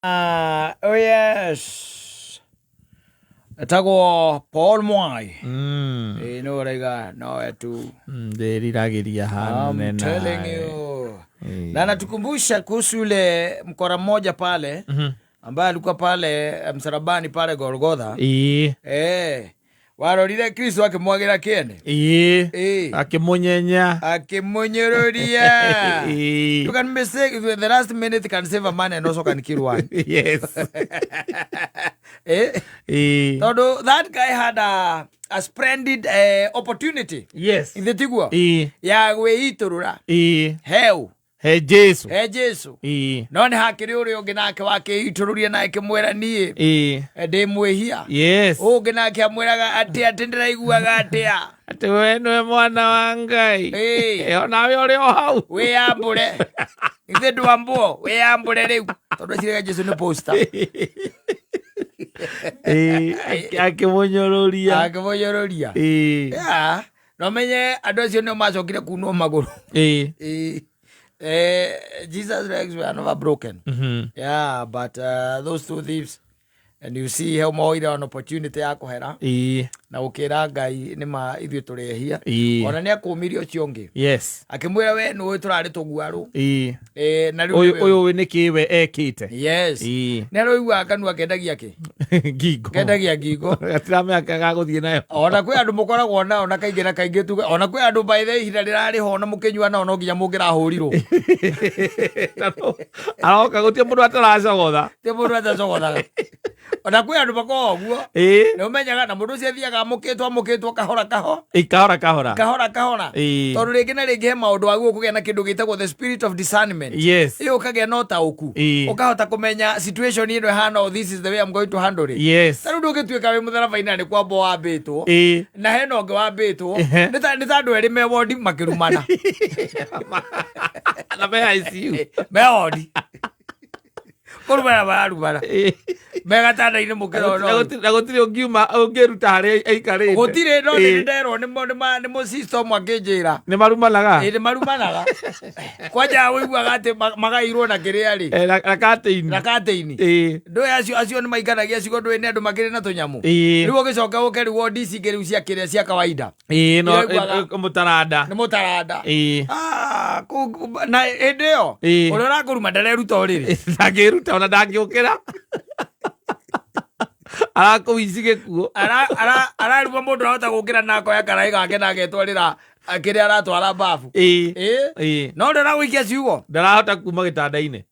Ah, oh yes. Etagwo Paul Mwai. Ĩĩ no ũraiga nowe tu. Ndĩriragĩria I'm hanene telling nawe. you. Ĩĩ. Na anatukumbusha kuhusu yule mkora mmoja pale ambaye alikuwa pale msalabani pale Golgotha. Ĩĩ. Warorire Kristo akimwagira kiene. Ĩĩ. Ĩĩ. Akĩmũnyenya. Akimunyururia. Ĩĩ. You can mistake the last minute can save a man and also can kill one. Yes. Ĩĩ. Tondu that guy had a splendid opportunity. Yes. Ithe tiguo? Ĩĩ. Ya gwĩitũrũra Ĩĩ. heu He Jesu. he Jesu. Ĩĩ. No nĩ hakĩrĩ ũrĩa ũngĩ nake wakĩitũrũria na akĩmwĩra niĩ Ĩĩ. ndĩ mwĩhia. Yes. Ũngĩ nake amwĩraga atĩa atĩ ndĩraiguaga atĩa. Atĩ we nĩwe mwana wa Ngai. Ĩĩ. Ĩ, onawe ũrĩ o hau. Wĩyambũre. Ithe ndwambwo wĩyambũre rĩu. Tondũ eciragia Jesu nĩ poster. Ĩĩ, akĩmũnyũrũria. Akĩmũnyũrũria. Ĩĩ. Yeah. No menye andũ acio nĩo macokire kunwo magũrũ. Ĩĩ. Ĩĩ. Jesus legs were never broken. Yeah, but those two thieves and you see how moire an opportunity ya kũhera Ĩĩ. na gũkĩra Ngai nĩ ma ithuĩ tũrĩ ehia. Ĩĩ. Ona nĩ akũmirie ũcio ũngĩ. Yes. Akĩmwĩra we nĩũĩ tũrarĩ tũguarũ. Ĩĩ. Na rĩu Ũyũ nĩwe- ũyũ nĩ kĩ we ekĩte? Yes. Ĩĩ. Nĩ aroiguaga kanua kendagia kĩ? Ngingo. Kendagia ngingo. Gatiramenya gagũthiĩ nayo. Ona kwĩ andũ mũkoragwo nao na kaingĩ na kaingĩ tuge ona kwĩ andũ by the way ihinda rĩrarĩ ho na mũkĩnyua nao no nginya mũngĩrahũrirwo. Aroka gũtirĩ mũndũ ataracogotha. Ti mũndũ atacogothaga. Ona kwĩ andũ makoragwo ũguo. Ĩĩ. Nĩ ũmenyaga na mũndũ ũcio athiaga amũkĩtwo amũkĩtwo kahora kaho Ĩ, kahora kahora. kahora kahora. Ĩĩ. Tondũ rĩngĩ na rĩngĩ he maũndũ wagĩrĩirwo kũgĩa na kĩndũ gĩtagwo the spirit of discernment. Yes. Ĩyo ũkagĩa na ũtaũku. Ĩĩ. Ũkahota kũmenya situation ĩno ĩhana ũũ, this is the way I'm going to handle it. Yes. Ta rĩu ndũngĩtuĩka wĩ mũtharaba-inĩ na nĩ kwambwo wambĩtwo. Ĩĩ. Na hena ũngĩ wambĩtwo. Ehe. Nĩ ta andũ erĩ me wondi makĩrumana. Na me ICU. Me wondi. Kũrumana mararumana. Ĩĩ. Me gatanda-inĩ mũkĩrona Na ũyũ. gũtirĩ ũngiuma ũngĩruta harĩa aikarĩte. Gũtirĩ no Ĩĩ. nĩ nderwo nĩ mũsister ũmwe akĩnjĩra. Nĩ marumanaga. Ĩ nĩ marumanaga. Kwanja ũiguaga atĩ magairwo na kĩrĩa rĩ. Eh, na katĩini. Na katĩini. Ĩĩ. Ndũĩ acio nĩ maikanagia cigo ndũĩ nĩ andũ makĩrĩ na tũnyamũ. Ĩĩ. Rĩu ũgĩcoka ũke rĩu wondi ici ingĩ rĩu cia kĩrĩa cia kawaida. Ĩĩ, no Iraiguaga- mũtaranda. Nĩ mũtaranda. Ĩĩ. Ah, na hĩndĩ ĩyo Ĩĩ. ũrĩa ũrakũruma ndareruta ũrĩrĩ. Ndangĩruta ona ndangĩũkĩra. Arakũici gĩkuũ. Araruma mũndũ arahota gũkĩra na akoya karaĩ gake na agetwarĩra kĩrĩa aratwara babu. Ĩĩ. Ĩĩ. Ĩĩ. No ũrĩa ũragũikia ciugo Ndarahota kuma gĩtanda-inĩ.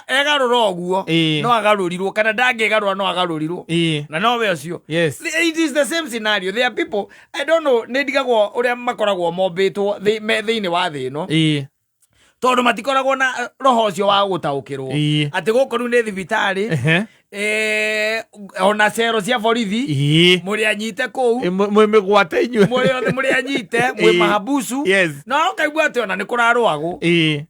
Egarũra ũguo Ĩĩ. no agarũrirwo kana ndangĩgarũra no agarũrirwo. Ĩĩ. Na nowe ũcio. Yes. It is the same scenario. There are people, I don't know, nĩ ndigagwo ũrĩa makoragwo mombĩtwo me thĩinĩ wa thĩ ĩno. Ĩĩ. Tondũ matikoragwo na roho ũcio wa gũtaũkĩrwo. Ĩĩ. Atĩ gũkũ rĩu nĩ thibitarĩ. Ehe. Ona cero cia borithi. Ĩĩ. Mũrĩ anyite kũu. Ĩ, mwĩ mĩgwate inyuĩ. Mũrĩ othe mũrĩ anyite, mwĩ Ĩĩ. mahabusu. Yes. Na ũkaigua atĩ ona nĩ kũrarũagwo. Ĩĩ.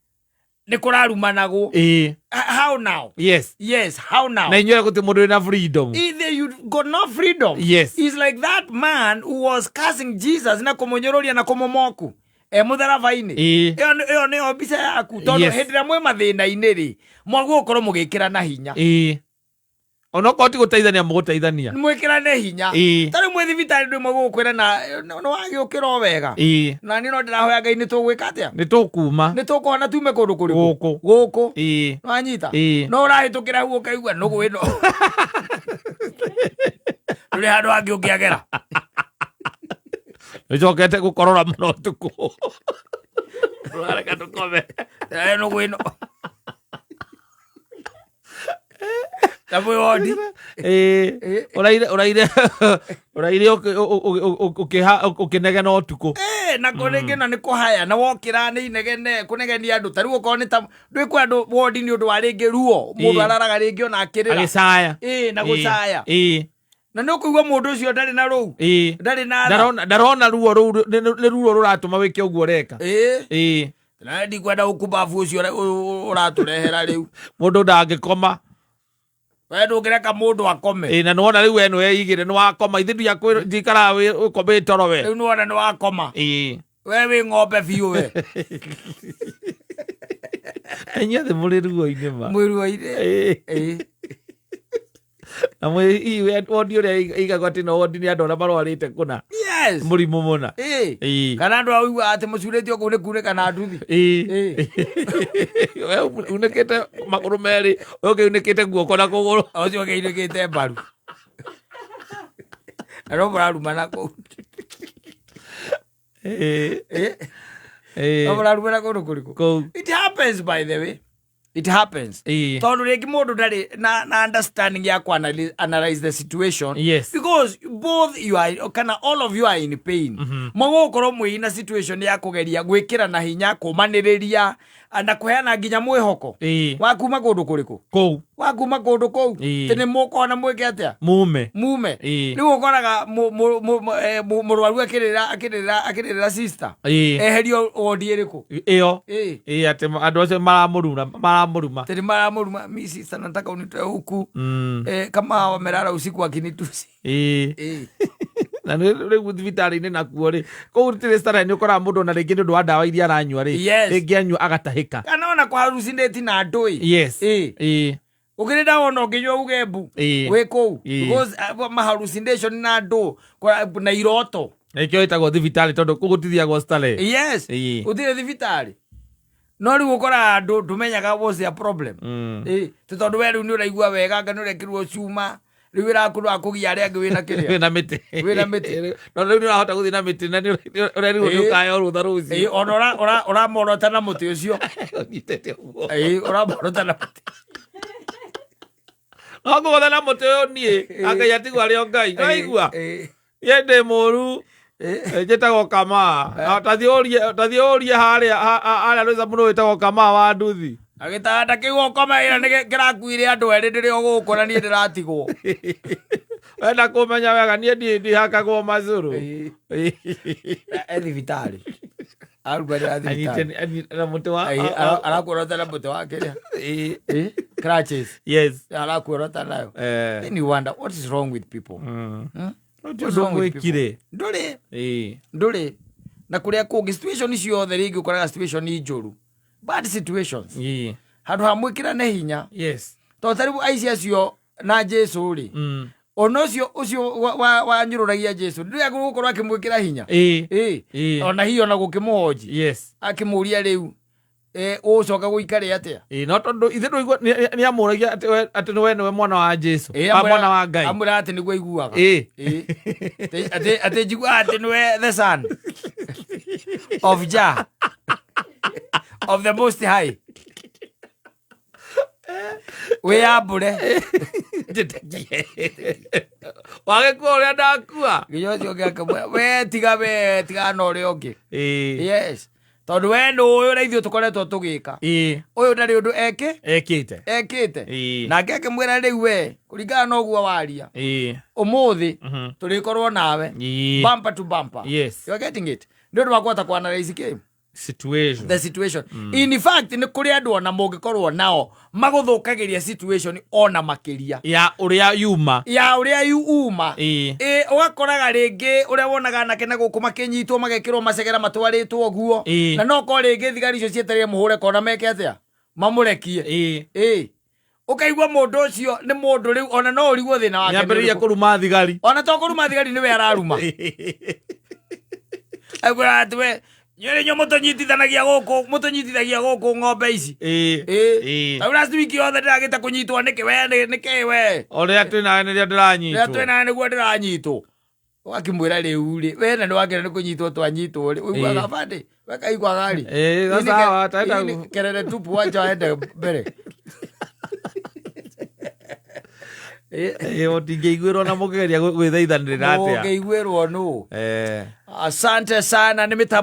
Nĩ kũrarumanagwo. Ĩĩ. How now? Yes. Yes, how now? Na inyuĩ gũtirĩ mũndũ wĩna freedom. Either you got no freedom. Yes. It's like that man who was cursing Jesus na kũmũnyũrũria na kũmũmoku e mũtharaba-inĩ. Ĩĩ. Ĩyo nĩyo mbica yaku tondũ Yes. hĩndĩ ĩrĩa mwĩ mathĩna-inĩ rĩ mwagwo gũkorwo mũgĩkĩrana hinya. Ĩĩ. Onokorwo ti gũteithania mũgũteithania. Mwĩkĩrane hinya. Ĩĩ. Ta rĩu mwĩ thibitarĩ ndũ ĩmwe gũkwĩra na nĩ wagĩũkĩra o wega. Ĩĩ. Na niĩ no ndĩrahoya Ngai nĩ tũgwĩka atĩa? Nĩ tũkuma. Nĩ tũkũhona tume kũndũ kũrĩkũ? Gũkũ. Gũkũ. Ĩĩ. Nĩwanyita? Ĩĩ. No ũrahĩtũkĩra hau ũkaigua nũgũ ĩno. Ndũrĩ handũ hangĩ ũngĩagera. Nĩcokete gũkorora mũno ũtukũ. Ũrareka tũkome. Nũgũ ĩno. Na mwĩ wondi. Ĩĩ. Ĩĩ. Ũraire ũraire ũraire ũkĩnegena ũtukũ. Ĩĩ, na rĩngĩ na nĩ kũhaya na wokĩra nĩ inegene kũnegenia andũ ta rĩu okorwo nĩ ta ndwĩ kwĩ andũ wondi nĩ ũndũ wa rĩngĩ ruo mũndũ Ĩĩ. araraga rĩngĩ ona akĩrĩra. Agĩcaya. Ĩĩ, na gũcaya. Ĩĩ. Na nĩ ũkũigua mũndũ ũcio ndarĩ na rũu. Ĩĩ. Ndarĩ na tha. Ndarona ruo rũu nĩ ruo rũratũma wĩke ũguo ũreka. Ĩĩ. Ĩĩ. Na ndikwenda ũkumbabu ũcio ũratũrehera rĩu. Mũndũ ndangĩkoma. We ndũngĩreka mũndũ akome. Ĩĩ, na nĩwona rĩu we nĩweigĩre nĩwakoma ithe ndikaraga ũkomĩ toro we. Rĩu nĩwona nĩwakoma. Ĩĩ. We wĩ ng'ombe biũ we. Na inyuothe mũrĩ ruo-inĩ ma. Mwĩruo-inĩ. Ĩĩ. Ĩĩ. Na mwĩ hihi wondi ũrĩa ĩigagwo atĩ no wondi nĩ andũ arĩa marwarĩte kũna Yes. mũrimũ mũna. Ĩĩ. Ĩĩ. Kana andũ a ũiguaga atĩ mũcurĩtio kũu nĩ kunĩka na nduthi. Ĩĩ. Ĩĩ. We unĩkĩte magũrũ merĩ, we ũngĩ unĩkĩte guoko na kũgũrũ. Ũcio ũngĩ ainĩkĩte mbaru na no mũrarumana kũu. Ĩĩ. Ĩĩ. Ĩĩ. No mũrarumana kũndũ kũrĩkũ? Kũu. It happens, by the way, it happens. Ĩĩ. Tondũ rĩngĩ mũndũ ndarĩ na understanding ya ku analyze the situation. Yes. Because both you are, kana all of you are in pain. Mũgũkorwo mwĩ na situation ya kũgeria gwĩkĩra na hinya, kũmanĩrĩria na kũheana nginya mwĩhoko Ĩĩ. wa kuma kũndũ kũrĩkũ? Kũu. Wa kuma kũndũ kũu. Ĩĩ. Tĩ nĩ mũkona mwĩke atĩa? Mume. Mume. Ĩĩ. Rĩu ũkoraga mũrwaru akĩrĩra sister Ĩĩ. eherio wondi ĩrĩkũ? Ĩyo. Ĩĩ. Ĩĩ, atĩ andũ acio maramũruma maramũruma. Tĩ nĩ maramũruma, mi sister nataka unitoe huku. Kama wamelala usiku akinitusi. Ĩĩ. Ĩĩ. Na rĩu thibitarĩ-inĩ nakuo rĩ, kũu tirĩ starehe, nĩ ũkoraga mũndũ ona rĩngĩ nĩ ũndũ wa ndawa iria aranyua rĩ, Yes. rĩngĩ anyua agatahĩka. Kana ona kũhalucinate na andũ ĩ. Yes. Ĩĩ. Ĩĩ. Ũkĩrĩ ndawa ona ũngĩnyua uge mbu Ĩĩ. wĩ kũu. Ĩĩ. Because mahallucination na andũ na iroto. Nĩkĩo ĩtagwo thibitarĩ, tondũ kũu gũtithiagwo starehe. Yes. Ĩĩ. Gũtirĩ thibitarĩ, no rĩu ũkoraga andũ ndũmenyaga what's their problem. Ĩĩ, tĩ tondũ we rĩu nĩ ũraigua wega, anga nĩ ũrekĩrwo cuma rĩu ĩrakũrwa kũgia arĩa angĩ wĩna kĩrĩa. Wĩna mĩtĩ. Wĩna mĩtĩ. No rĩu nĩ ũrahota gũthiĩ na mĩtĩ na nĩ ũrerirwo nĩ Ĩĩ. ũkayo rũtha Ĩĩ, rũciũ. ona ũramorota na mũtĩ ũcio. Ũnyitĩte ũguo. Ĩĩ, ũramorota na mũtĩ. No ngũgũthe na mũtĩ ũyũ niĩ angai atigwo arĩ o Ngai waigua. Ĩĩ. Niĩ ndĩ mũru. Ĩĩ. Njĩtagwo Kamaa. Na tathiĩ ũrie harĩa harĩa rwĩca mũno wĩtagwo Kamaa wa nduthi. Na gĩtanda kĩu ũkomeire nĩ kĩrakuire andũ erĩ ndĩrĩ o gũkũ na niĩ ndĩratigwo. Wenda kũmenya wega, niĩ ndihakagwo macũrũ. Ĩĩ. E thibitarĩ arugarĩra thibitarĩ. Na mũtĩ wa Ĩĩ, arakuorota na mũtĩ wa kĩrĩa. Ĩĩ. Ĩĩ, crutches. Yes. Arakuorota nayo. Eh. Then you wonder what is wrong with people. Ũcio What's wrong with ndũgwĩkire. people? Ndũrĩ. Ĩĩ. Ndũrĩ na kũrĩa kũngĩ situation ciothe rĩngĩ ũkoraga situation njũru, bad situations. Ĩĩ. Handũ ha mwĩkĩrane hinya. Yes. Tondũ ta rĩu aici acio na Jesu rĩ, ona ũcio wanyũrũragia Jesu ndũrĩ gũkorwo akĩmwĩkĩra hinya. Ĩĩ. Ĩĩ. Ĩĩ. Ona hihi ona gũkĩmũhonji Yes. akĩmũria rĩu ũgũcoka gũikare atĩa? Ĩĩ, no tondũ ithe ndũigua nĩ amũragia atĩ we nĩwe mwana wa Jesu. Ĩĩ, Wa mwana wa Ngai. amwĩra atĩ nĩguo aiguaga. Ĩĩ. Ĩĩ. Atĩ njiguaga atĩ nĩwe the son of Jah of the most high, wĩyambũre. Wagĩkua ũrĩa ndakua. Nginya ũcio ũngĩ akĩmwĩra we tiga, we tiga na ũrĩa ũngĩ. Ĩĩ. Yes, tondũ we nĩũĩ ũrĩa ithuĩ tũkoretwo tũgĩka. Ĩĩ. Ũyũ ndarĩ ũndũ eke Ekĩte. ekĩte. Ĩĩ. Nake akĩmwĩra rĩu we kũringana na ũguo waria, Ĩĩ. ũmũthĩ tũrĩkorwo nawe Ĩĩ. bumper to bumper. Yes. You are getting it? Nĩ ũndũ wa kũhota kũ-analyze kĩ? Situation. The situation. In fact, nĩ kũrĩ andũ ona mũngĩkorwo nao magũthũkagĩria situation ona makĩria Ya ũrĩa yuma. Ya ũrĩa uma. Ĩĩ. Ĩ, ũgakoraga rĩngĩ ũrĩa wonaga anake na gũkũ makĩnyitwo magekĩrwo macegera matwarĩtwo ũguo. Ĩĩ. Na no korwo rĩngĩ thigari icio cietereire mũhũre kona meke atĩa, mamũrekie. Ĩĩ. Ĩ, ũkaigua mũndũ ũcio nĩ mũndũ rĩu ona no ũrigwo thĩna wake nĩ Nĩambĩrĩria ũrĩkũ. kũruma thigari. Ona to kũruma thigari, nĩwe araruma. Akwĩra atĩ we nyũrĩ nyo mũtũnyitithanagia gũkũ, mũtũnyitithagia gũkũ ng'ombe ici. Ĩĩ. Ĩ. Ĩĩ. Tau last week yothe ndĩragĩte kũnyitwo nĩkĩ we nĩkĩ we? Ũrĩa twĩ nawe nĩrĩo Rĩrĩa ndĩranyitwo. twĩ nĩguo ndĩranyitwo. Ũgakĩmwĩra rĩu rĩ, we na nĩwakĩra nĩ kũnyitwo twanyitwo rĩ, ũiguaga bandĩ wekaiguaga rĩ. Ĩĩ, Hii ni sawa, taenda hii ni kelele tupu, wacha waende mbere. Ĩ. Ĩĩ, mũtingĩiguĩrwo na mũkĩgeria gwĩthaithanĩrĩra atĩa. Mũngĩiguĩrwo nũ? Eh. Asante sana nĩ mĩtambo.